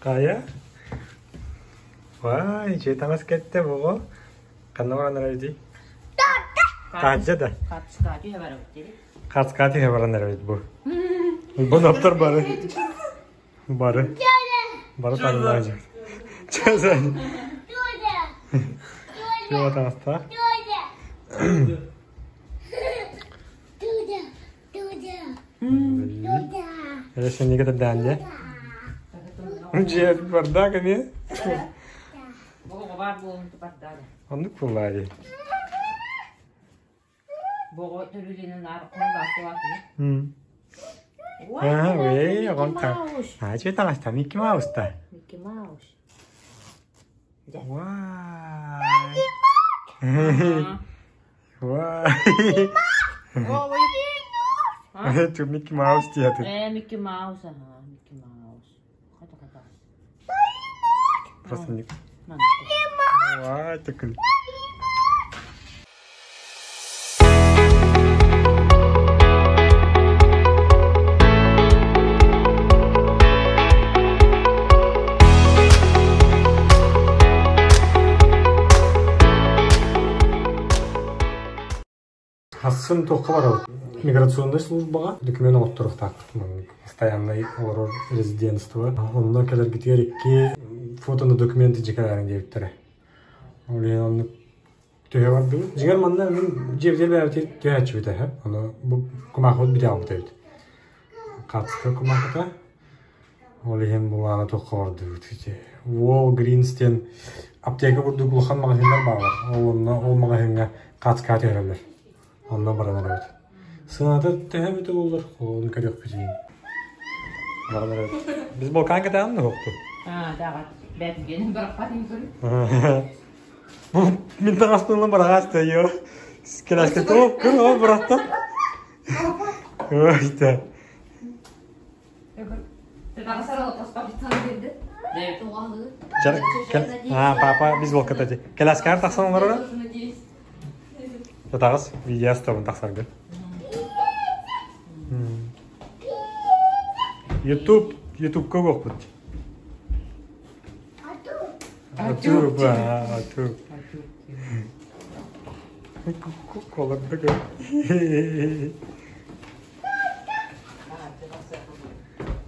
Хайа? Вай, үчүгэй таҥас кэттэ буҕу. Ханна баран эрэбитий? Таһырдьа да. Хацкаа түһэ баран эрэбит бу. Бу ноптор бары. Бары. Бары таҥнаа дьэ. Чэ Чего таҥастаах? Решение кытардаан дьэ. Дьиэ бардак эмиэ. Оннук буоллаа дии. Эй, оҕонта. А, че таҥаста? Микки Мауста. Микки Маус. Вай. Вай. Это Микки Маус театр. Э, Микки Маус, ага, Микки Маус. Хата-хата. Просто не... Вай, такой. Ахсын туохха барабыт? Миграционнай службаҕа документ оҥотторуохтаахпыт. Постояннай олорор резидентство. Онно кэлэргитигэр икки фотоны документы дьиэ диэбиттэрэ. Ол иһин оннук Төһө бардыбыт? Дьиҥэр манна мин дьиэбитигэр бэйэбитигэр түһээччибит эһэ. Ону бу кумаахыбыт бүтэ эбит. Хаартыска кумаахыта. Ол иһин булаана туохха бардыбыт ити. Walgreens диэн аптека курдук улахан маҕаһыыннар бааллар. Ол онно ол маҕаһыыҥҥа хаартыскаҕа түһэрэллэр. Онно баран эрэбит. Сыаната төһө эбитэ буоллар, ону көрүөхпүтүй. Баран эрэбит. Біз балкан кэтэҕин да суохпут. Аа, даҕат. Бэт генин барахпат көрү. Бу мин таҥаспын быраҕаас тойо. Кэлээскэ тоҕо көр ол бырахта. Ой да. А, папа бейсболката дии. Кэлээскэҕэр тахсан олороро? Татаҕас видео астабын тахсаргын. Ютуб, Ютубка уохпут. Атур, атур. Колордук.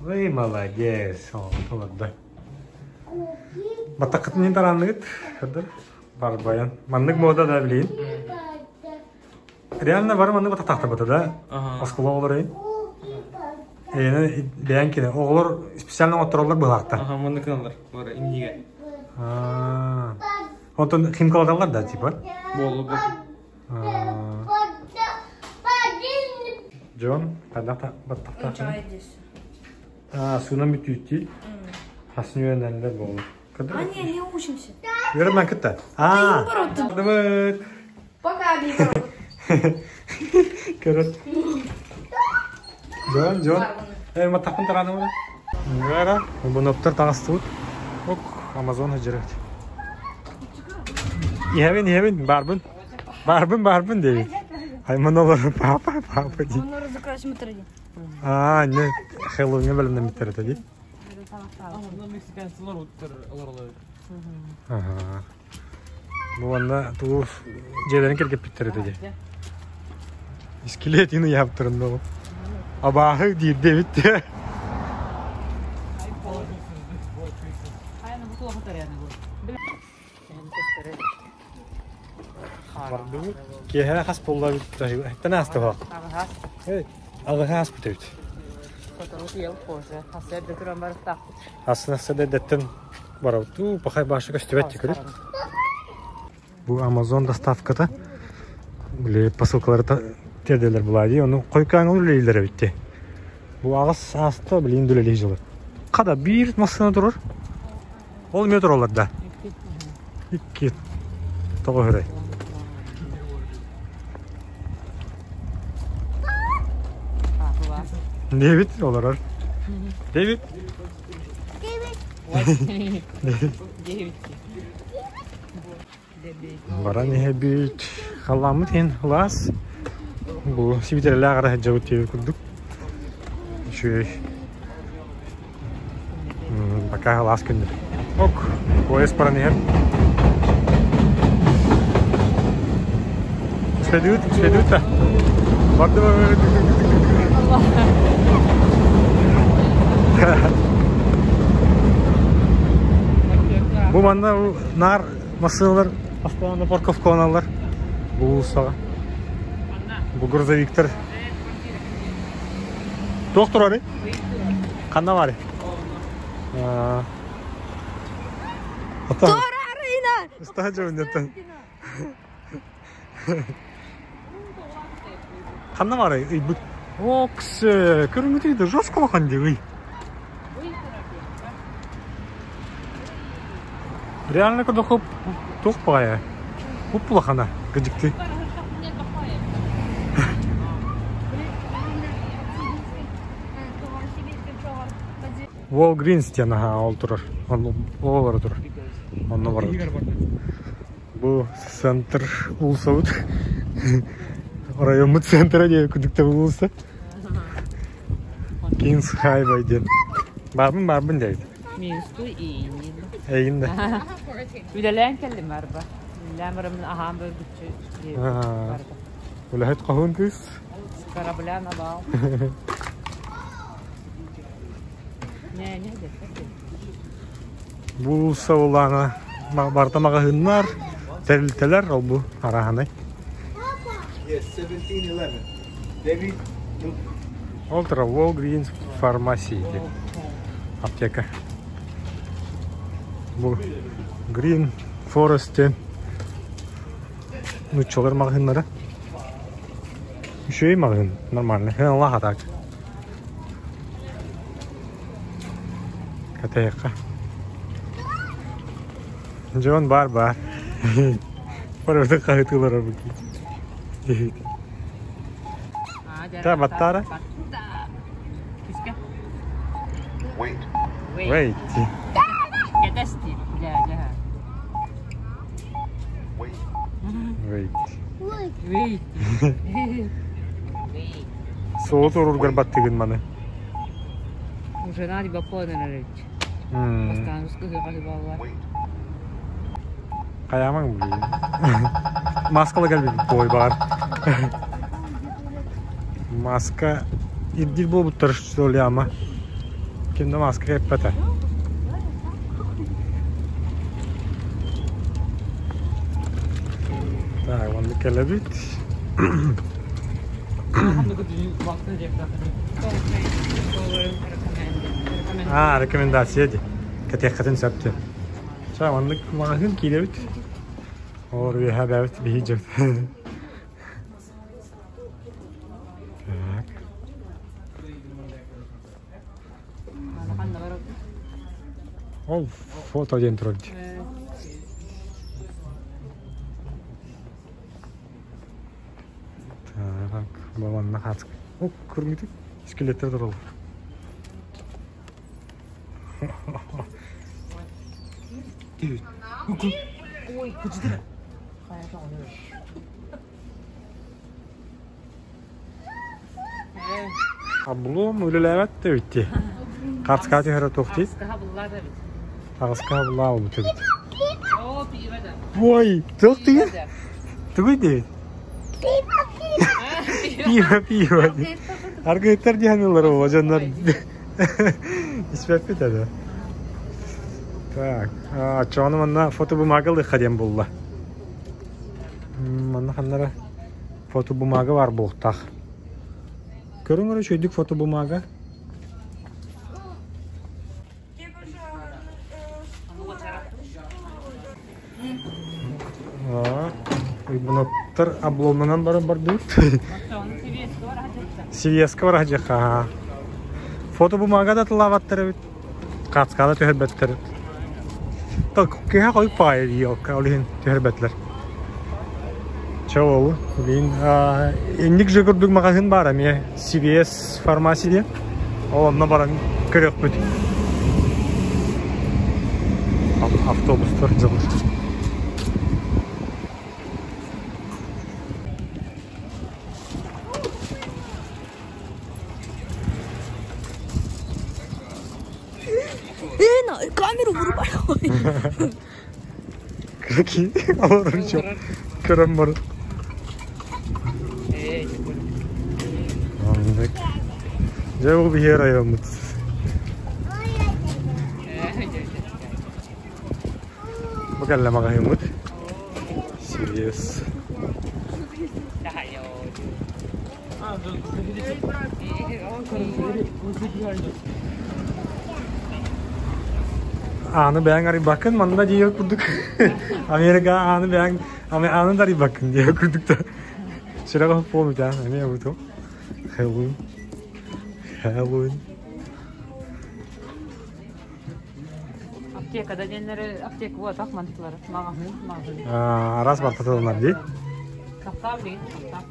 Ой, молодец, олордо. Баттаххытын тараанныгыт, барбайан. Маннык мода да билин. Реально бары маннык батахтахтабыта да. Оскуола оҕолорун. Эйне бэйэн кини оҕолор специально оҥоттороллор быһаахта. Аха, маннык гыналлар. Бары иннигэ. Онтон химкалаталлар да типа? Буолу бу. Дьон, хайдах баттахтаах? Аа, суунан бүтүүттүү. Хасын үөрэнэллэр буолу. А, не, не учимся. Үөрэмэн кытта. Аа. Дыбыт. Пока, Бибер. Көрөр. Дьон, дьон. Э, матахпын тараанымына. Ngara, буноптор таҥастыбыт. Ок, Амазон хажырат. Иһэбин, иһэбин, барбын. Барбын, барбын дейбит. Айман олор папа, папа дии. Он разукрасим один. Аа, не, Хэллоуинге бэлэмнэммиттэр этэ дии. Мексиканецлар олоролор. Аха. Бу уонна тугу дьиэлэрин кэргэппиттэр этэ дии. Скелетин ыйаабыттарын да Абааһы диирдэ эбит дии. Бардыбыт. Киэһэ хас буолла эбит? Эттэн ааста баа. Аҕыһа ааспыт эбит. Сотору тиэл позже. Хасса эрдэ туран барыктаахпыт. Асын асса эрдэттэн барабыт. Уу, пахай баша көстүбэт түкүрүт. Бу Amazon доставката. Били посылкалары тиэрдэлэр булаа дии. Ону хойукааҥҥа үлэлииллэр эбит дии. Бу аҕыс ааста билигин үлэлии дьылы. Хада биир массыына турар. Ол эмиэ тураллар да. Икки. Тоҕо өрөй. Дэвид олорор. Дэвид. Дэвид. Баран иһэбит. Халлааммыт иһин ылаас. Бу сибитэрэлээх эрэ сылдьабыт диэбит курдук. Үчүгэй. Пока лас күннүр. Ок, поезд баран иһэр. Следует, следует да. Барды Бу манна нар массыыналар постоянно парковкаланаллар. Бу уулуссаҕа. Бу грузовиктар. Туох турарый? Ханна баарый? Турарына! Ыстаһа дьоннеттен. Ханна баарый? Ыйбыт. Окс, көрүҥүтүй да жестко улахан дии ый. Реально кодохоп туох баҕайа? Уп улахана, кыдьыкты. Walgreens диэн аһаа ол турар. Ол олоро турар. Онно барар. Бу центр уулуссабыт. Райоммут центра диye күдүктэ уулусса. Kings Highway диэн. Барбын барбын диэбит. Минусту иинин. Эйин да. Үлэлээн кэллим арба. Үлэлээн бараммын аһаан бөлгүччү барда. Үлэһит хоһуун кыыс. Корабля навал. Бу саулаана барыта маҕаһыыннар, тэрилтэлэр ол бу арааһынай. Yes, 1711. David, Ол тура Walgreens Pharmacy диэн аптека. Бу Green Forest диэн нууччалар маҕаһыыннара. Үчүгэй маҕаһыын, нормально. Сыаналаах а так. Катайыкка. Дьон баар баар. Барыбытын хаһытыылар бу. Та баттаара? Wait. Wait. Кэтэсти. Дьэ, дьэ. Wait. Wait. Wait. Суолу туруургар баттыгын маны. Уже надо баппуонан эрэ. Бастаан ускуһуга буолла. Хайаамаҥ блин. Маскала кэлбит бой баар. Маска ирдиир буолбуттар что ли ама. Ким да маска кэппэтэ. Так, онно кэлэбит. Аа, рекомендация ди. Кэтиэххитин сөп диэн. Ча, маннык маҕаһыын киирэбит. Олор үөһэ бэбит биһи дьэбит. Так. Ол фото диэн турар дии. Так, баланна хаацк. О, көрүҥүтүк скелеттер тураллар. Ой, күчүдүр. Облом үлэлээбэт да эбит дии. Хаарыскаҕа түһэрэ туох дии? Хаҕыскаһа буллаа да эбит. Хаҕыскаһа буллаа буолбут эбит. Оо, пиво да. Ой, туох дии? Тугуй диэбит? Пиво, пиво. Аргыттар диэн ылар оҕо дьоннор испэппит этэ. Так, оччоҕуна манна фотобумага ылыахха диэн булла. Манна ханнара фотобумага бар буолуохтаах. Көрүҥ эрэ үчүгэйдик фотобумага. Уйбуноттар обломнанан баран бардыбыт. Сибиэскэ бар хадьыха. Фотобумага да тылаабаттар эбит. Хаацкаада түһэрбэттэр. Киһи хойук баҕайы дии ол иһин түһэрбэтилэр. Чэ ол билигин инник же курдук маҕаһыын баар эмиэ CVS фармаси диэн. Ол онно баран көрүөхпүт. Автобустар дьылыр. Э, камеру вырубай. Какие? Олорор Көрөн бар. Оннук. Дьэ бу биһиги райоммут. Бу кэллэ маҕаһыыммыт. Сириэс. Ааны бэйэҥ арыйбаккын, манна диэх курдук. Америка ааны бэйэҥ ааны да арыйбаккын диэх курдук да. Сүрэҕэ буолбут аа, эмиэ буту. Хэллоуин. Хэллоуин. Аптекада диэннэри аптека буотах мантылары маҕаһыын маҕаһыын. Араас бартатылар дии. Сахтаав дии, сахтаав.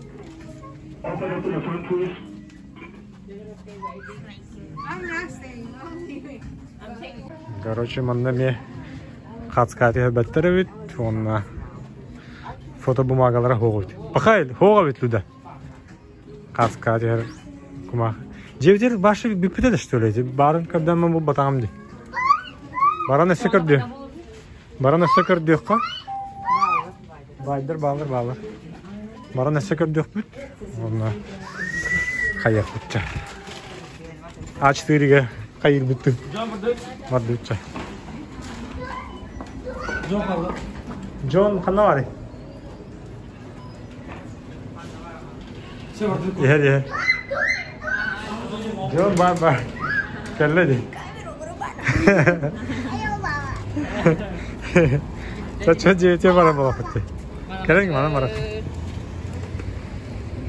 Короче, манна эмиэ хацкааты көрбөттөр эбит уонна фотобумагалара суох эбит. Пахай, суох эбит Люда. Хацкаа түһэр кумах. Дьиэбитигэр башы бүппүтэ да что ли? Баарын көрдөммөн булбатаҕым дии. Баран өссө көрдүө. Баран өссө көрдүөххэ. Баайдар баалар баалар. Баран өссө көрдүөхпүт. Уонна хайыахпытча. А4-ге хайырбыттын. Бардыбытча. Джон ханна барый? Иһэр иһэр. Джон бар бар. Кэллэ дии. Чача дьиэтэ бара буолахыт. Кэлэн мана бара.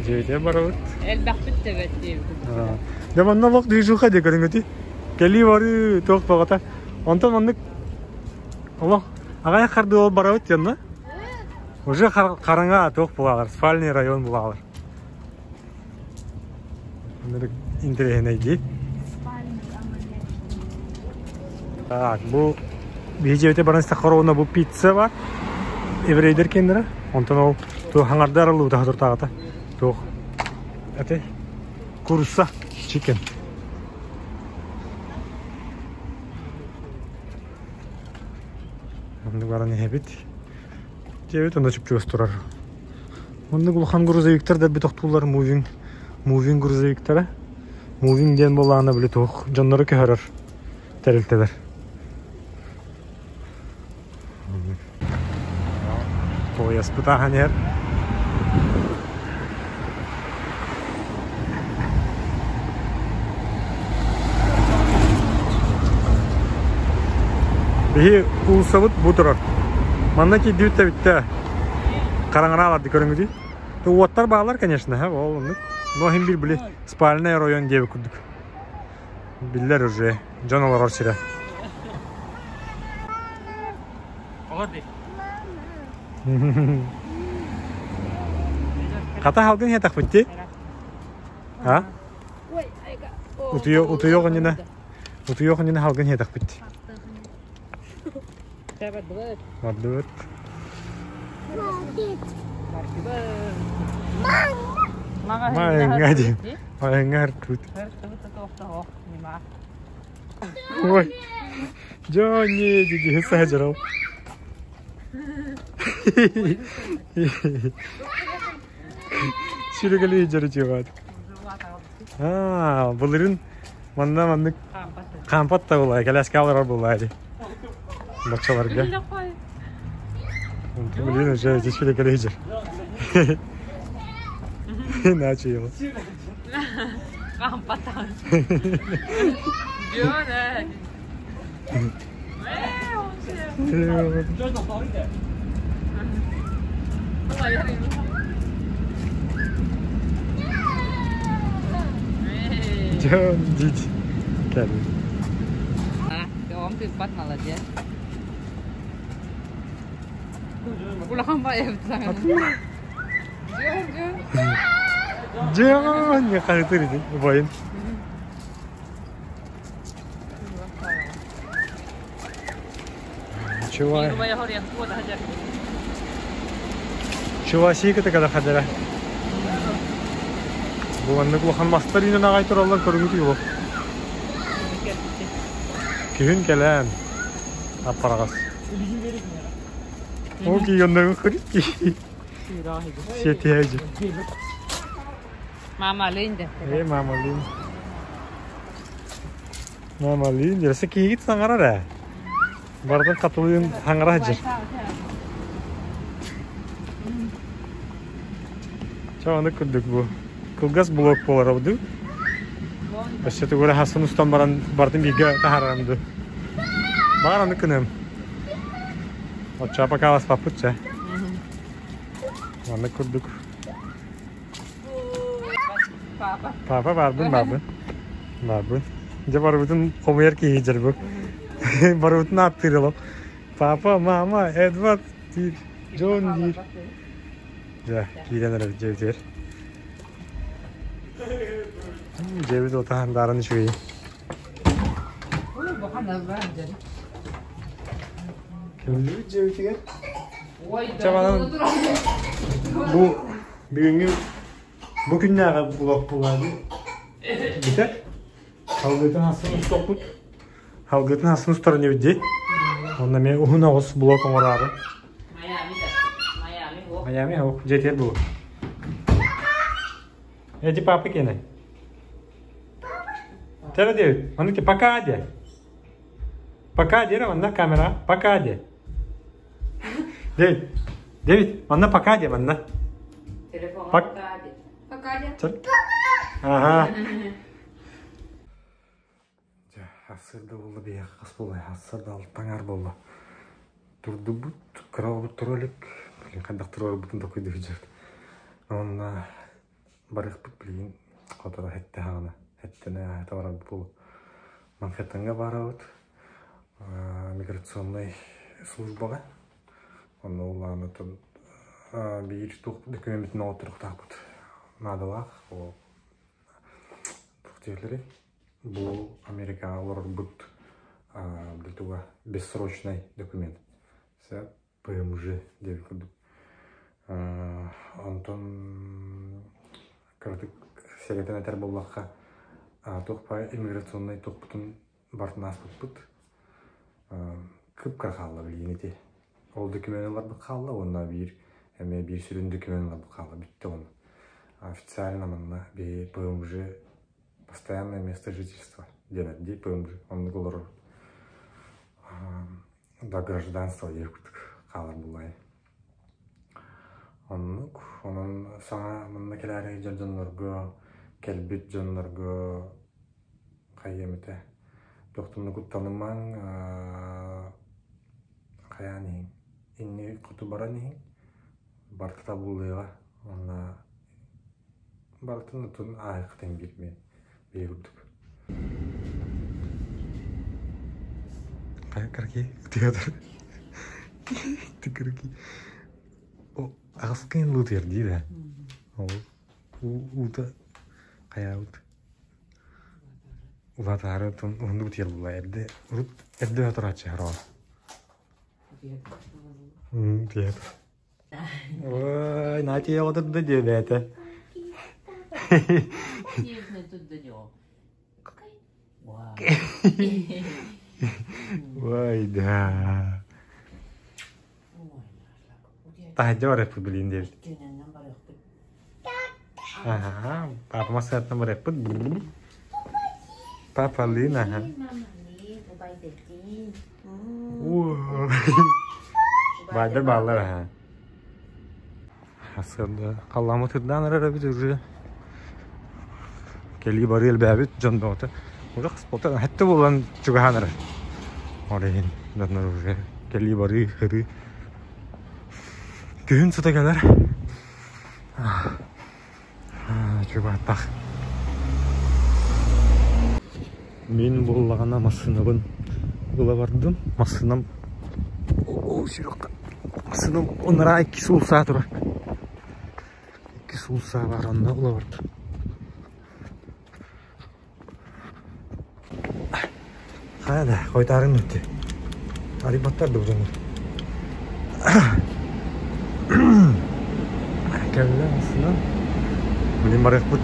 Дьиэтэ барабыт. Элбэхпит тэбэт диэбит. Дьэ манна олох движуха дии көрүҥүтүй. Кэлии барыы туох баҕата. Онтон маннык олох аҕай хардыы ол барабыт дьонно. Уже хараҥа туох булаалар, спальный район булаалар. Интэриэһинэй дии. Так, бу биһиги баран истэххэ бу пицца бар. Еврейдер киэннэрэ. Онтон ол туох хаҥардар аллыбыта хатыртаҕата. Туох эти курса чикен. Оннук баран иһэбит. Дьиэбит онно чупчугас турар. Оннук улахан грузовиктар да тохтууллар мувинг мувинг грузовиктара. Мувинг диэн буоллаҕына били туох дьоннору көһөрөр тэрилтэлэр. Поезпыт ааһан иһэр. Биһи уулуссабыт бу турар. Манна киирдибит да бүттэ. Хараҥарааларды көрүҥүтүй. Уоттар баалар, конечно, ол оннук. Но иһин бир били спальный район диэбит курдук. Биллэр уже дьон олорор сирэ. Хата халгын иһэтэхпит дии. А? Утуйуох иннинэ утуйуох иннинэ халгын иһэтэхпит. Бардыбыт. Маҥа диэн. Маҥа артыбыт. Ой. Джонни, диди саджарал. Сүрүгэлии дьарычыгаат. Аа, былырын манна маннык хаампат да буолаа, кэлээскэ олорор буолаа дии. Баччаларга. Блин, уже здесь сүрүгэлии дьар. Иначе его. Хаампат Джона. Дьон дить кэлин. Оҕом тыыппат молодец. Улахан баайабыт саҥа. Дьон не хаһытыр ити убайын. Чувашия кытта хадара. Бу маннык улахан мастар үүнэн аҕай тураллар көрүҥүт юлу. Күһүн кэлэн аппараҕас. Ол кийгэннэги хырки. Сиэтиһээдьи. Мамалыын да. Э, мамалыын. Мамалыын. Дерсе киһигит саҥарар ээ. Бардын хатылыын хаҥара сылдьар. Чэ, ону курдук бу. Кылгас блок буолар дуу. Өссө тугу эрэ хасын устан баран бардым бииргэ таһаарарым дуу. Баҕар аны кыныам. Оччоҕо пока аласпаппыт чэ. Маннык курдук. Папа. Папа баарбын, баарбын. Баарбын. Дьэ барыбытын хомуйар киһи дьэр бу. Барыбытын ааттыыр олох. Папа, мама, Эдвард диир, Джон диир. Дьэ, киирэн эрэбит дьиэбитигэр. Дьиэбит отаһан даарын үчүгэй. Кэллибит дьиэбитигэр. Чабанан бу бүгүҥҥү бу күннээҕи блог буолаады. Бүтэр. Халгытын асын устуохпут. Халгытын асын устарын дии. Онно эмиэ уһун оҕус блок оҥороору. Майами да. Майами о. Майами о. Дьиэтигэр бу. Эти папы кene. Тера диэбит. Ону пока де. Пока диэр манна камера. Пока де. Дэвид, Дэвид, манна пока де манна. Телефон Пак. пока де. Пока де. Ага. Дьэ, сарсыарда буолла биһиэхэ хас буолла? Сарсыарда алтаҥар буолла. Турдубут, кыра тура илик. Блин, хайдах турарбытын толкуйдуу сылдьабыт. Уонна барыахпыт билигин хоторо сэттэ хаҕына. Сэттэнэ аата барарбыт буолуо. Манхэттеҥҥа барабыт. Миграционнай службаҕа. Онно улаанытын биир туох докумеммитин оҥотторуохтаахпыт наадалаах. Ол туох дииллэрий? Бу Америкаҕа олорорбут туга бессрочный документ. Сөп ПМЖ диэбит курдук. Онтон кыратык сэрэтэн этэр буоллахха, туох баар иммиграционнай туохпутун барытын ааспыппыт. Кып-кыра хаалла билигин ити. Ол документ ыларбыт хаалла уонна биир эмиэ биир сүрүн документ ыларбыт хаалла бүттэ уонна. Официально манна биһи ПМЖ постоянное место жительства диэн дии ПМЖ оннук олорор да гражданство диир курдук хаалар буоллаҕай. Оннук онон саҥа манна кэлээри сылдьар дьоннорго кэлбит дьоннорго хайыам этэ туохтан да куттанымаҥ хайаан иһиҥ иннигит хоту баран иһиҥ барыта табыллыаҕа уонна барытын отун ааһыаххытын биир мин биир курдук. Хайа караки театр ты караки о аҕыскын лутер дии да ол уута хайаабыт улаатаары уһуннук утуйар буолла эрдэ урут эрдэ турааччы хараҕа театр Ой, Натя отурда диэбээтэ. Ой, да. Таһырдьа барыахпыт билигин диэбит. Аха, папа массыынаттан барыахпыт. Папа Лина, аха. Баайдар бааллар аха. Сарсыарда халлааммыт ырдаан эрэр эбит уже. Кэлии барыы элбээбит дьон бөҕөтө. Уже хаспалта хэттэ буолан чугаһаан эрэр. Ол иһин дьоннор уже кэлии барыы ырыы. Күһүн сыта кэлэр. Чугаһаттах. Мин буоллаҕына массыынабын ыла бардым. Массыынам сүрүккэ массыынам ынараа икки суулсаа турар. Икки суулсаа баар онно ыла бардым. Хайа да, хойутаарыҥ бүттэ. Арыйбаттар да бу Кэллэ массыына. Блин, барыахпыт.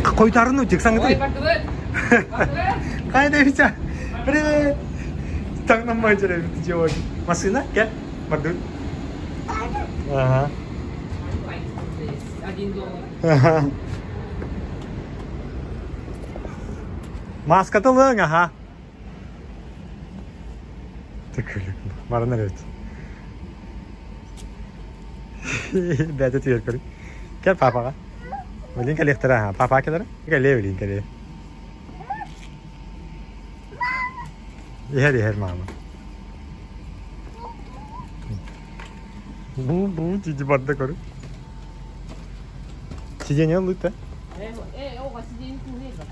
Хойутаарыҥ үтүк саҥытый. Ой, бардыбыт. Бардыбыт. Хай, Дэвича! Привет! Таҥнаммай дьэрэбит дьиэ Массыына, кэл, бардыбыт. Ага. $1. Маската ылыаҥ, аха. Төкүлүк баран эрэбит. Бэйэтэ түһэр көрүҥ. Кэл папаҕа. Билин кэлиэхтэрэ аха. Папа кэлэр. Кэлиэ билин кэлиэ. Иһэр иһэр маама. Бу бу дии барда көрүҥ. Сиденье ыллыта. Э, оҕо сиденье кууһуйба.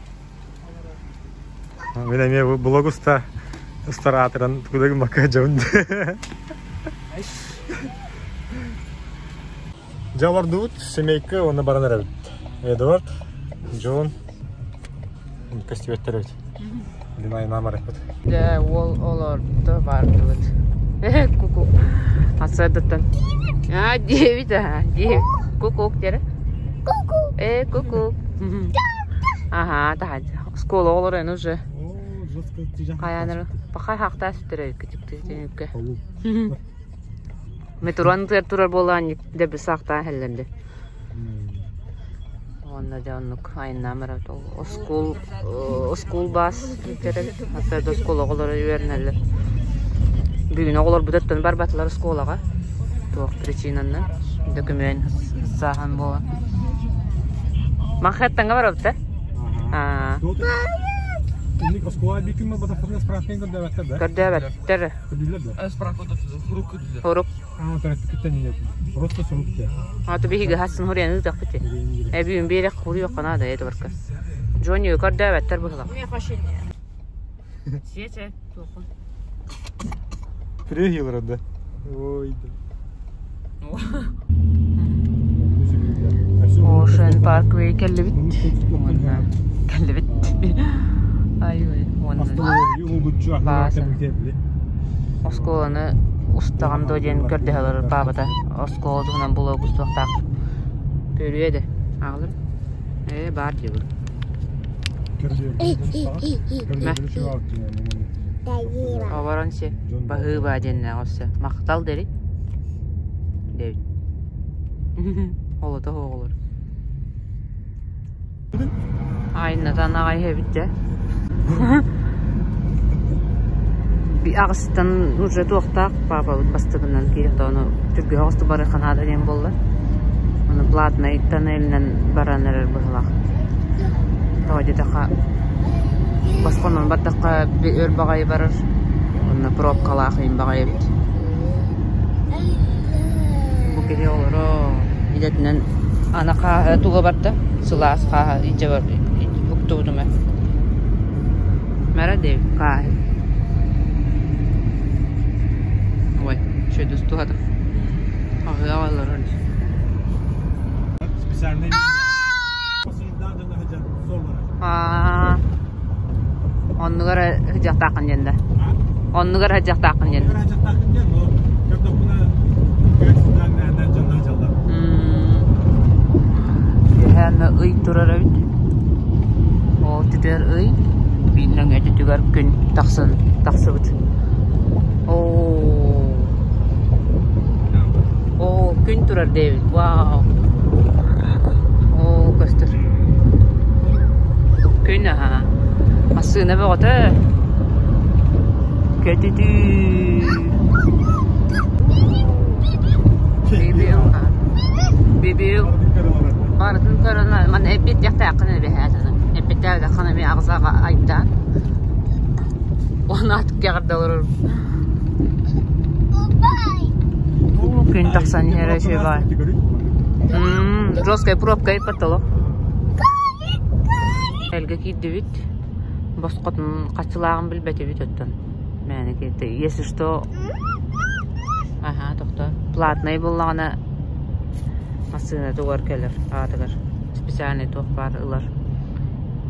Мин эмиэ блог уста устар аатыран куда гыммакка дьабын. Дьэ олордубут, семейка уонна баран эрэбит. Эдуард, Джон, көстүбэттэр эбит. Динайна барыппыт. Дьэ, уол олордо бардыбыт. Куку. Асадаттан. А, диэбит аха. Диэбит. Кукук диэрэ. Ку-ку. Э, куку. Ага, таһаджа. Оскуола оҕолоро эн уже. Хайаанары. Пахай хахтаа сүтэрэ күтүктү Метроны турар буолаан дэби саахтаан хэллэрди. Уонна дьэ оннук айаннаан барабыт. Ол оскуол оскуол баас бүтэрэр. Хата оскуола оҕолоро үөрэнэллэр. Бүгүн оҕолорбут өттөн барбатылар оскуолаҕа. Туох причинанан дөкүмүөн сааһан буолан. Манхэттаҥҥа барабыт да? Аа. Оскуола биир күн барбатахтарына справканы көрдөөбөттөр да? Көрдөөбөттөр. Көрдүүллэр да? Справка сурук көрдүлэр. Сурук. Аа, төрөппүттэн иһэр. Просто сурук диye. Аты биһиги хассын хуруйан ыытахпыт. Эбүүн биэрэх хуруйуохха наада Эдвардка. Джонни көрдөөбөттөр быһылах. Сиэчэ, туохун. Привет, да. Ой, да. Ocean Parkway кэллибит. Уонна кэллибит. Ай ой, уонна Бааса. Оскуоланы устаҕын дуо диэн көрдөһөлөр паапата. Оскуола туһунан булуок устуохтаах. Көрүө да. Аҕалар. Ээ, баар дии бу. Оборон си баһыыба диэннээх өссө. Махтал дери. Дэвид. Олото оҕолор. Айнатан аҕай иһэбит дьэ. Аҕыстан уже туохтаах папабыт бастыгынан киирэх ону түргүһэ оҕусту бары ханаада диэн буолла. Ону платнай тоннелинэн баран эрэр быһылаах. Тоҕо диэтэххэ босхонон бардахха өр баҕайы барар. Онно пробкалаах иин баҕайы эбит. Бу киһи олоро идэтинэн ана хааһы туга барда сылаас хааһы илдьэ бар уктубутум ээ. Мэра диэбит хааһы. Ой, үчүгэй устуһатым. Аһыах олорор. Специальный Аа, оннугар сыдьахтааххын диэн да. Оннугар сыдьахтааххын диэн. Үөһээнэ ый турар эбит. Ол түтүөр ый биирнэҥ өтүтүгэр күн тахсан тахсыбыт. Оо. Оо, күн турар диэбит. Вау. Оо, көстөр. Күн аһа. Массыына бөҕөтө. Көтүтүү. Бибиу. Бибиу. Барытын көрөн манна эппиэттиэхтээххин эбэһээт аны. Эппиэттээбэтэххин эмиэ аҕзаҕа айдаан. Уонна кэҕирдэ олорор. Күн тахсан иһэрэ үчүгэй. Жесткая пробка иппаттало. Элгэ киирдибит. Босхотун хаччылааҕын билбэтибит оттон. Мээнэ киирдэ. Если что, аха, тохто. Платнай буллаҕына массыына тугар кэлэр аатыгар. Специальный туох баар ылар.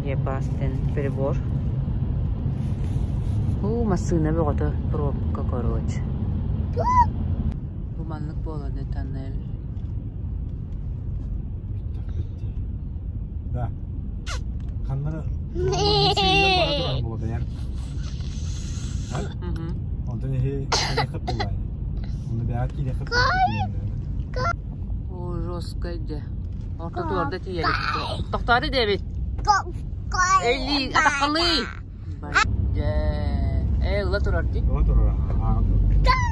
Епас диэн прибор. Уу, массыына бөҕөтө пробка короче. Бу маннык буолар тоннель. Да. Ханнара Болотайар. Онтон иһи кэлиэххит буоллай. Онно бэйэҕит киириэххит О, жестко дьэ. Орто туорда тиийэр. Тохтоору диэбит. Эли, атаххалыы. Дьэ. Э, ыла турар дии. Ыла турар.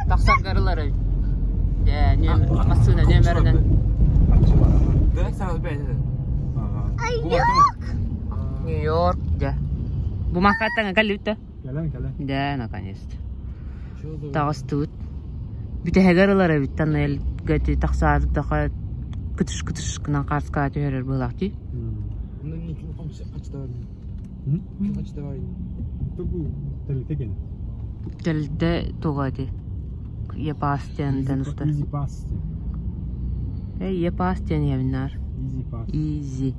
Тахсаргар ылар эбит. Дьэ, массыына нүөмэринэн. Нью-Йорк, дьэ. Бу Манхэттеҥҥа кэллибит да? Кэлэн, кэлэн. Дьэ, наконец-то. Таҕыстыбыт. Бүтэһигэр ылар эбит тоннельга ити тахсаабыттаха кытыш-кытыш гынан хаарскаҕа түһэрэр быһыылаах дии. Тэрилтэ туга ити? Епас диэнтэн устар. Easy Pass. Эй, Епас диэн иһэбин наар. Easy Pass. Easy.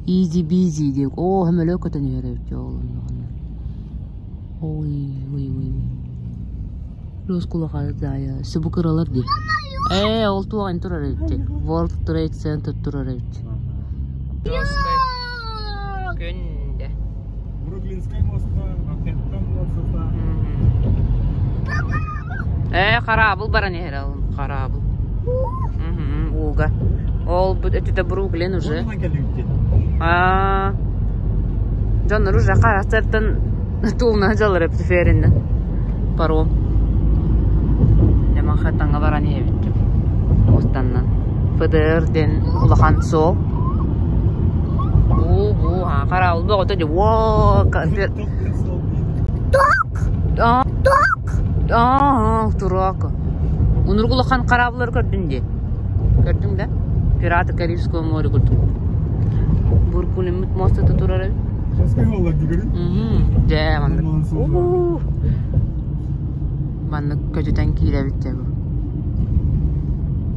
Easy busy диэк. Оо, көмөлөө көтөн иһэр эбит дьэ ол онноҕуна. Ой, ой, ой. Роскулаха зая. Субу кыралар дии. Ээ, ол туох турар эбит дии. World Trade Center турар эбит. Күндэ. Бруклинскай моста, Манхэттен мостата. Ээ, хараабыл баран иһэр ол хараабыл. Ууга. Ол өтүтэ Бруклин уже. Аа. Дьоннор уже харахтартан туулна дьаллар эптифериннен. Паром. Манхэттаҥҥа баран иһэбит. Останнан. ФДР диэн улахан суол. Бу бу хараабыл бөҕөтө дии. Уо Аа, турака. Унургу улахан хараабылары көрдүн дии. Көрдүҥ да? Пираты Карибского моря курдук. Буркулиммит мостата турар эбит. Дьэ, маннык. Маннык көтүтэн киирэбит дьэ бу.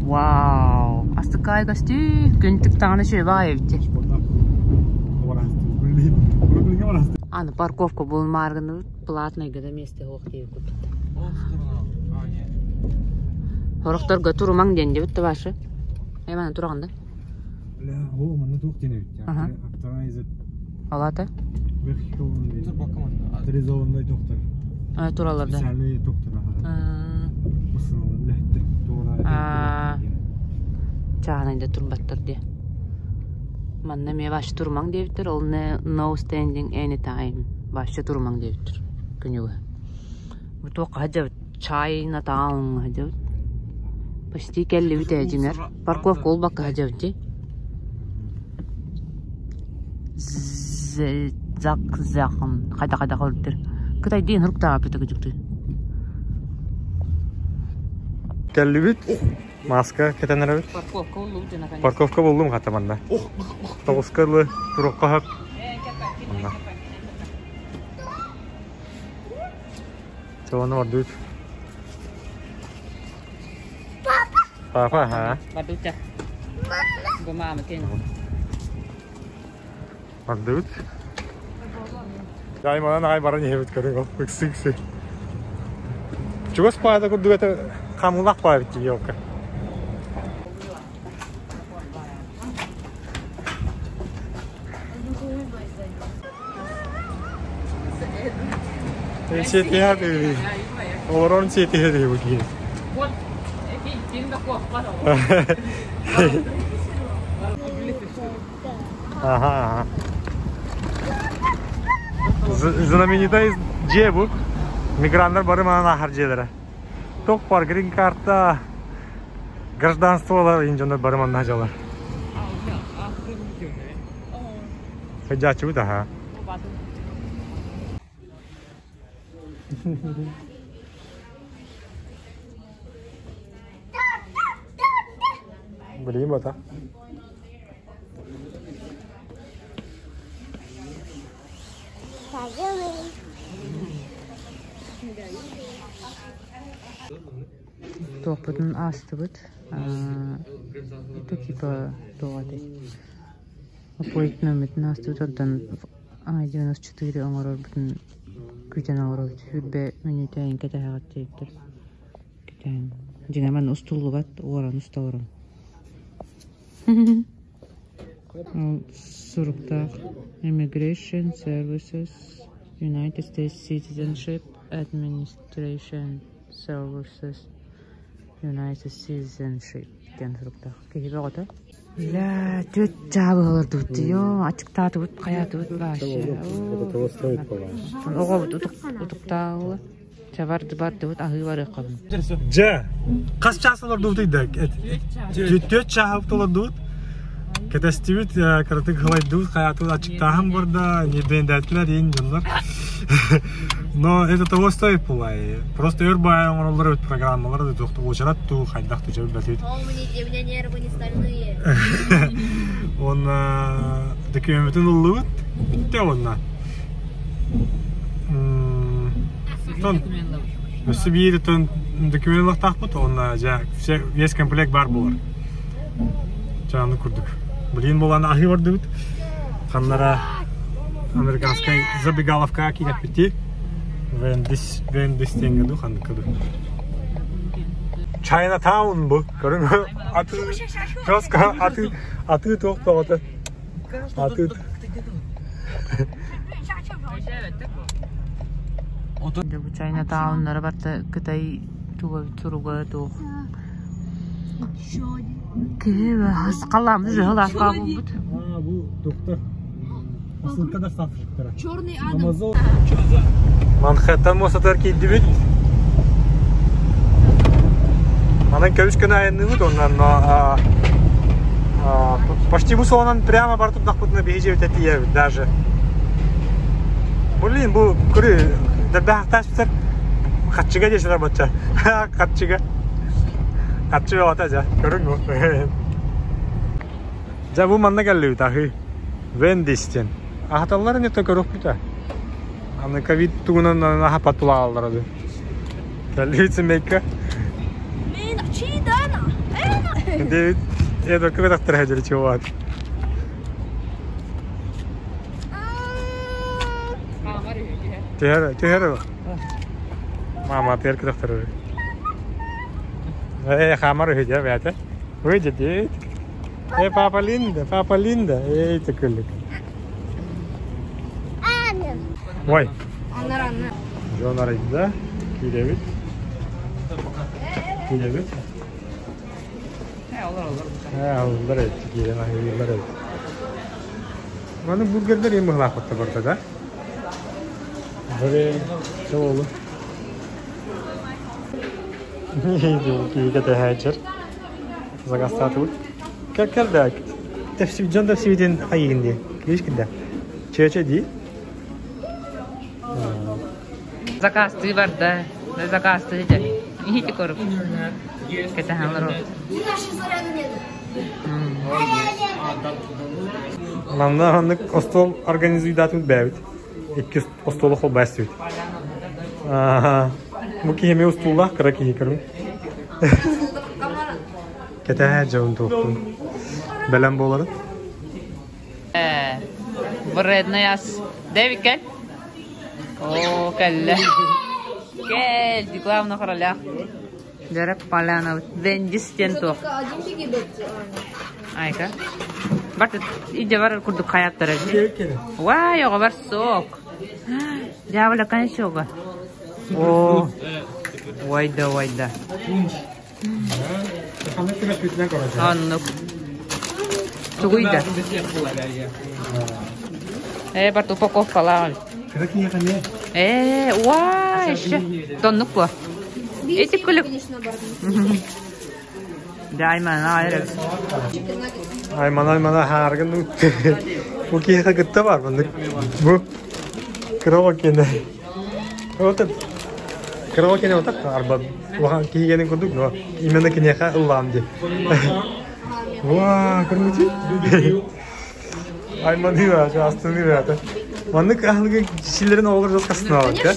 Вау! Астыккаай көстүү! Күн тыктаҕына үчүгэй баҕайы эбит дии. Аны парковка булмааргыныбыт платныйга да миэстэ суох диэбит курдук. Сорохторго турумаҥ диэн диэбит да Ваша. Э, манна тураҕын да? О, манна туох диэн эбит. Authorized Алата? Авторизованный доктор. А, туралар да. Специальный доктор. Чааһынайда турбаттар диэ. Манна эмиэ вообще турумаҥ диэбиттэр, ол no standing anytime вообще турумаҥ диэбиттэр күнүгэ. Бу туохха сылдьабыт? Чайна-тауҥҥа сылдьабыт. Почти кэллибит ээ дьиҥэр. Парковка уолбакка сылдьабыт дии. Зак захын хайда-хайда көрдүр. Кытайдыын хуруктаабыт кыдьыктыы. Кэллибит. Маска кэтэн эрэбит. Парковка буллум дьэ наконец. Парковка буллум хата манна. Тоҕуска ылы турукка хап. Манна. Чону ордуут. Папа, ха. Бардута. Бу мама тен. Ордуут. Дай манан ай баран иһэбит көрүҥ ол ыксы-ыксы. Чугас паада курдук это хамылах паабит елка. Сиэтиһэ Олорон сиэтиһэ дии киһи. Ага, ага. Знаменитай дьиэ бу. Миграннар бары манан ааһар дьиэлэрэ. Туох бар грин-карта, гражданстволар иин дьоннор бары манна дьалар. Сылдьааччыбыт аха. Билигин бата. Туохпутун аастыбыт. Это типа туох этэй? Аппойтмеммитин аастыбыт онтон I-94 оҥорорбутун күүтэн олоробут. Сүүрбэ мүнүүтэ эҥин кэтэһэҕит диэбиттэр. Кэтэһэн. Дьиҥэр манна устуллубат, уоран уста олорон. Ол суруктаах Immigration Services United States Citizenship Administration Services United Citizenship диэн суруктаах. Киһи бөҕөтө. Бля, түөрт чаа быһалардыбыт дии. Ачыктаатыбыт, хайаатыбыт вообще. Это того стоит, по-моему. Оҕобут утуктаалла. Чэ барды бардыбыт аһыы барыаххабын. Дьэ, хас чаас олордубутуй да? Түөрт чааһы олордубут. Кэтэстибит, кыратык ылайдыбыт, хайаатыбыт ачыктааһын барда, ньирбэйдээтилэр иин дьоннор. Но это того стоит буолай. Просто өр баайа оҥороллор эбит программалар да туох уочарат туу хайдах туу билбэтибит. У меня нервы не стальные. Уонна документын ыллыбыт. Бүттэ уонна. Тон өссө биир тон документ ылахтаахпыт уонна дьэ все весь комплект баар буолар. Чааны курдук. Блин буолан аһыы бардыбыт. Ханнара американскай забегаловка кииреппити. Вендис Вендис диэҥҥэ дуу ханныкка дуу. Чайнатаун бу. Көрүҥ аты жестко аты аты туох тоҕото. Аты Бу Чайнатауннара барыта Кытай туга туруга туох. Киһи халаммыт ыһылаах хаалбыт. А, бу доктор. Посылка доставщиктара. Черный Адам. Манхэттен муостатыгар киирдибит. Манан көмүс күн айанныыбыт, онон почти бу суолунан прямо бар турдахпытына биһи дьиэбитэ тиийэбит даже. Блин, бу көрү дэрбэхтаспытар хаччыга диэсилэр бачча. Хаччыга. Хаччы бөҕөтө дьэ, көрүҥ бу. Дьэ бу манна кэллибит аһыы. Вендис диэн. Аһаталлар ини көрүөхпүт ээ. Аны ковид тугунан аһаппат тулааллара дуу. Кэллибит сэмэйкэ. Мин чидана. Дэвид, я только в этот чувак. Түһэр, түһэр. Мама, түһэр кытахтар. Э, хамар үһү дьэ бэйэтэ. Выйдет, Э, папа Линда, папа Линда. Эй, төкүлүк. Ой. Дьон арыйда. Киирэбит. Киирэбит. Э, аллар эт, киирэн аһыылар эт. Маны бургердер ең быһылаахпытта барда да. Бары чоолу. Киһигэ тэһээчер. Заказтаатыбыт. Кэл кэл да дьон тапсибитин хайыгын дии. Кириш кинде. Чүөчэ дии. Заказтыы барда. Заказтыы дьэ. Иһити корук. Кэтэһэн олорор. Манна маннык остуол организуйдаатыбыт бэйэбит. Икки остуолу холбоостубут. Бу киһи эмиэ устуулаах кыра киһи көрүҥ. Кэтэһэ дьон туохпун. Бэлэм буоларын. Вредный ас. Дэвид кэл. О, кэллэ. Кэл, главное короля. Дөрөп Поляна Вендис диэн туох. Айка. Барт иде бар курдук хаяттара. Вай, оҕо бар сок. Дьявола кончога. О, вайда, вайда. Оннук. Тугуйда. Э, барт упаковкалаах. Э, уа, еще. Тоннук бу. Эти күлүк. Дайман, айры. Аймана аймана хааргын бу киһиэхэ кытта бар маннык бу кыра киэнэ вот кыра киэнэ вот арба улахан киһигэнин курдук но именно киниэхэ ыллаам дии Уа, көрмүтүй? Айманыыра, астыныыра ата. Маннык аһылыгы силерин оҕолор жёсткасынаалар, да?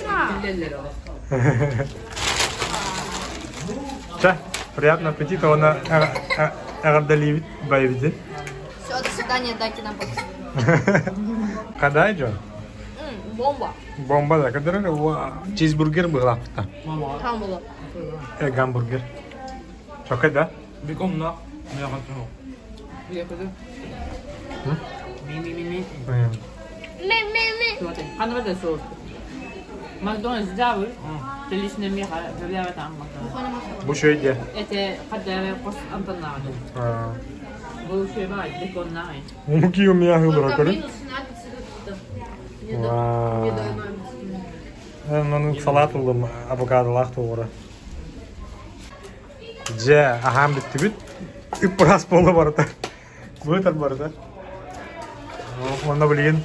Ча, приятного аппетита, уонна эҕэрдэлиибит байбитин. Все, до свидания, дайте нам Кадай Джон? Бомба. Бомба да, кадыры чизбургер быһылаахпыта. Там было. Э, гамбургер. Чокай, да? Бекомна. М. Ми-ми-ми. Макдональдс дьаабы. Лично миэхэ сөбүлээбэтэх Макдональдс. Бу үчүгэй диэ. Этэ хаддары хос амтаннааҕы. Бу үчүгэй баҕай, беконнааҕы. Муки у меня выбора, көрүн. Маны салат ыллым, авокадолаах туора. Дьэ, аһаан бүттүбүт. Үп-ыраас буола барыта. Быытар барыта. Онно билигин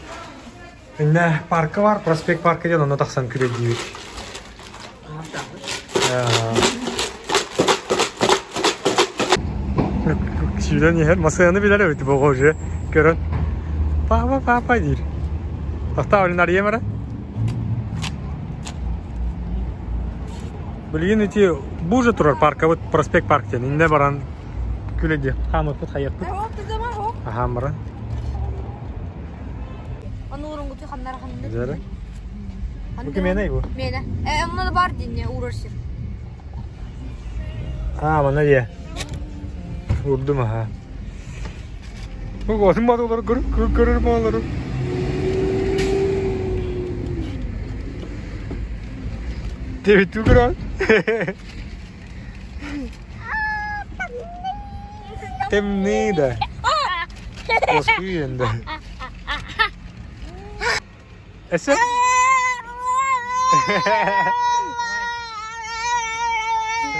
иннэ парка бар, проспект парка диэн онно тахсан күрэйдиибит. Сүүрэн иһэр массыынаны билэр эбит бу уже көрөн папа папа диир. Тохтоо блин арыйам эрэ. Билигин ити бу уже турар паркабыт проспект парк диэн иннэ баран күлэди хаамыппыт хайыахпыт. Аһаан баран. Ону ханнара ханны. Дьэрэ. Бу кимиэнэй бу? Миэнэ. Э, онно да бар динне уурар сир. А, манна дие. Урдум аха. Бу госун батылар көрөр балары. Тебиттүү көрөр. Темный да. Оскуйен да. Эсэ?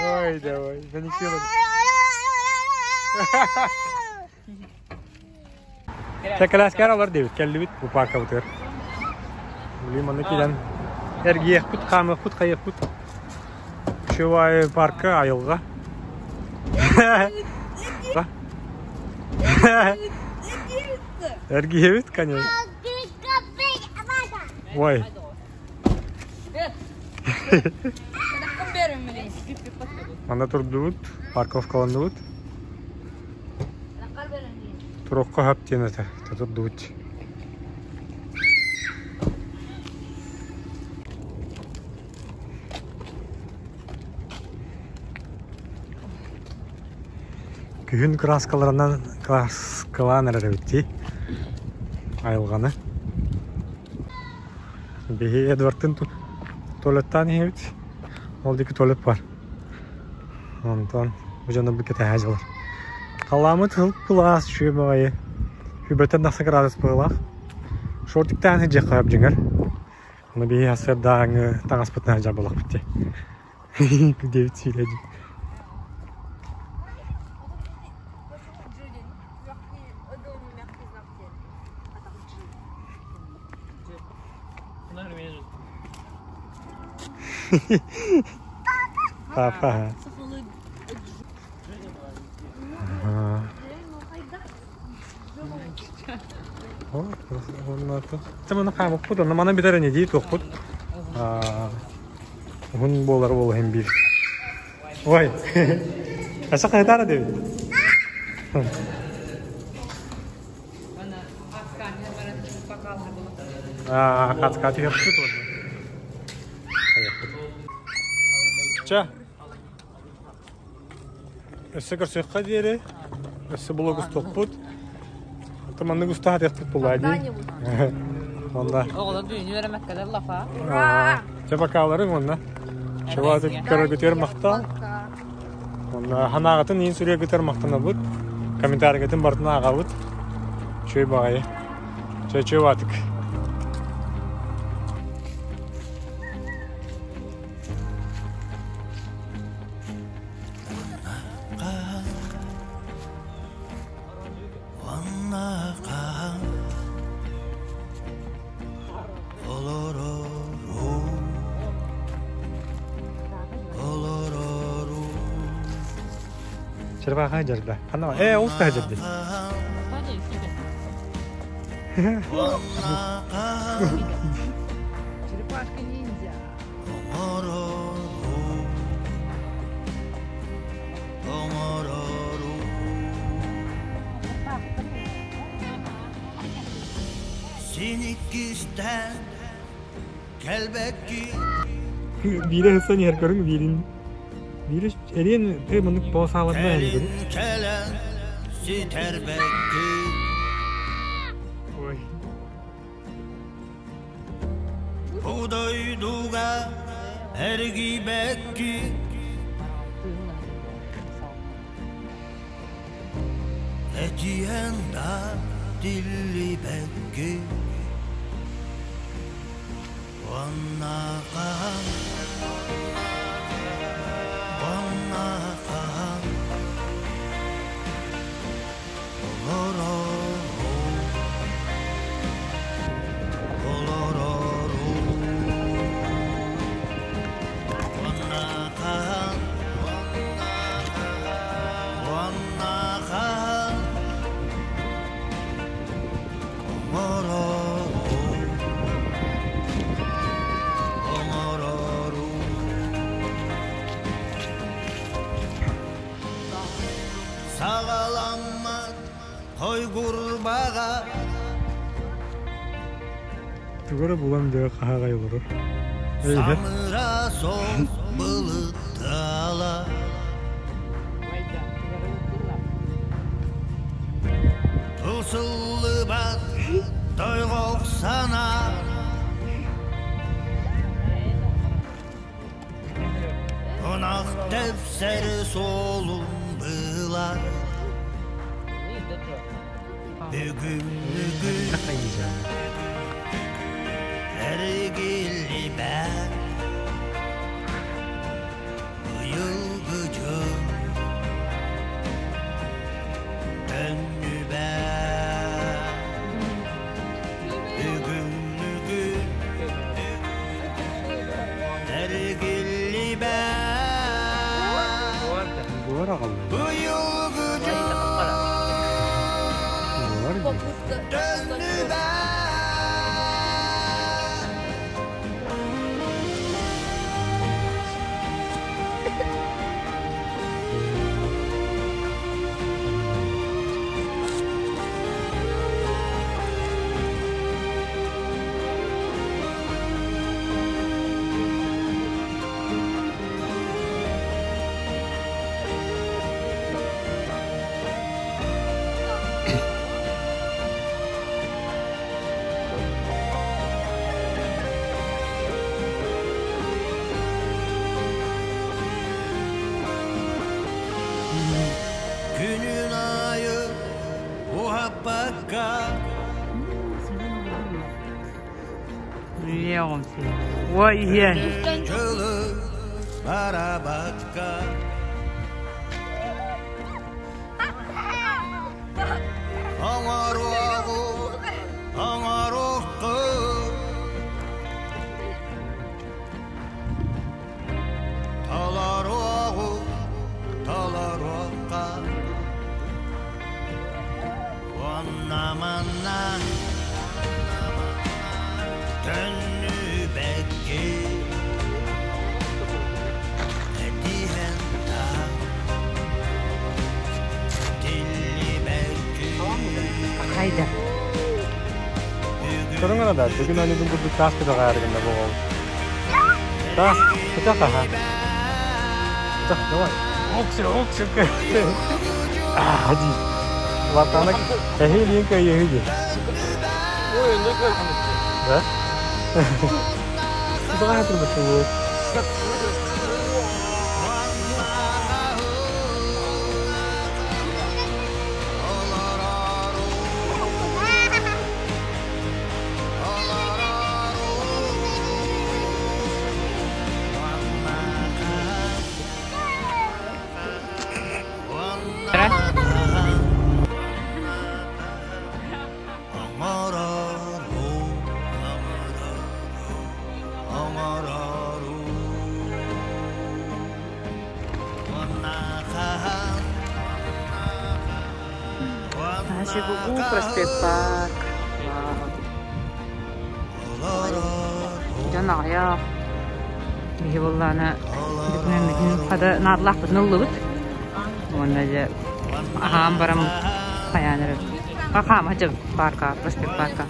Ой, давай, маникюр. Чэкэлээскэр олор диэбит, кэллибит бу паркабытыгар. Блин, манна киирэн эргийиэхпит, хаамыахпыт, хайыахпыт. Чувай парка айылҕа. Эргийэбит, конечно. Ой. Манна турдубут, парковкаланныбыт. Турукка хап диэн этэ, турдубут. Күһүн кырааскаларынан кырааскалаан эрэр эбит дии айылҕаны. Биһи Эдвардтын туалеттаан иһэбит. Ол диэки туалет бар. Онтон бу дьоннорбут кэтэһэ дьылар. Халааммыт ыл-кылаас үчүгэй баҕайы. Хүбэтэн тахса кыраадыс быһыылаах. Шортиктаан сылдьыахха сөп дьиҥэр. Ону биһи сарсыардааҥы таҥаспытын сылдьар буоллахпыт дии. Диэбит сиилэ дии. Папа. Хаамыппыт, онно манан бүтэр ини дии туохпут. Уһун буолар уол иһин биир. Ой, Аса хайытаара диэбит. Хацка түһэппит уонна. Ча. Өссө көрсүөххэ диэри. Өссө блог устуохпут. Ото маннык устаат яхпыт буолаа дии. Онда. Оҕолор бүгүн үөрэмэккэлэр лафа. Чэ бакааларыҥ уонна. Чабааты көрөргүтүгэр махтал. Онно ханаҕытын иин сүрүөгүтэр махтанабыт. Комментарийгытын барытын ааҕабыт. Үчүгэй баҕайы. Чэ чүө баатык. Черваха дьарда. Ханна э ол та дьарда. Черепашка ниндзя. Биирэ һысан иһэр көрүҥ биирин биирэ эриэн э маннык полосааларына көрүҥ. Ой. дойдуга эргийбэкки Этиэн да тиллибэкки Уонна хаһан Уонна хаһан Олорору Олорору Уонна хаһан Уонна хаһан Оҥорору Оҥорору Саҕаламмат хойгурбаҕа Тугу эрэ булан дьэ хаһаҕай олорор. Самыра сол былыттала Тусуллубат тойгох санаа Ынах тэпсэр суолун быылар Бүгүҥҥү эргиллибэт Быйылгы дьыл төннүбэт Бүгүҥҥү эргиллибэт Быйылгы дьыл төннүбэт Күнүн аайы уһаппакка Ой, иһиэн. Дьылы барабакка Оҥоруоҕу оҥоруохху Толоруоҕу толоруохха Уонна манна төннүбэкки Этиһэн да тиллибэкки Хайда. Көрүҥ эрэ да, бүгүн аньыгын курдук таас көтөҕөөрү гынна бу оҕол. Таас, көтөх аха. Көтөх, давай. Оксю, оксю, Аа, дии. Ватана, эһи илиин кыайыһы дии. Ой, ну как Да? Кутаҕа хатырбыт Нашигугу проспект парк. Дьон аҕыйах. Биһи буоллаҕына бүтүнэн хата наадалаахпытын ыллыбыт. Уонна дьэ аһаан баран хайаан эрэ хаама дьэ парка, проспект парка.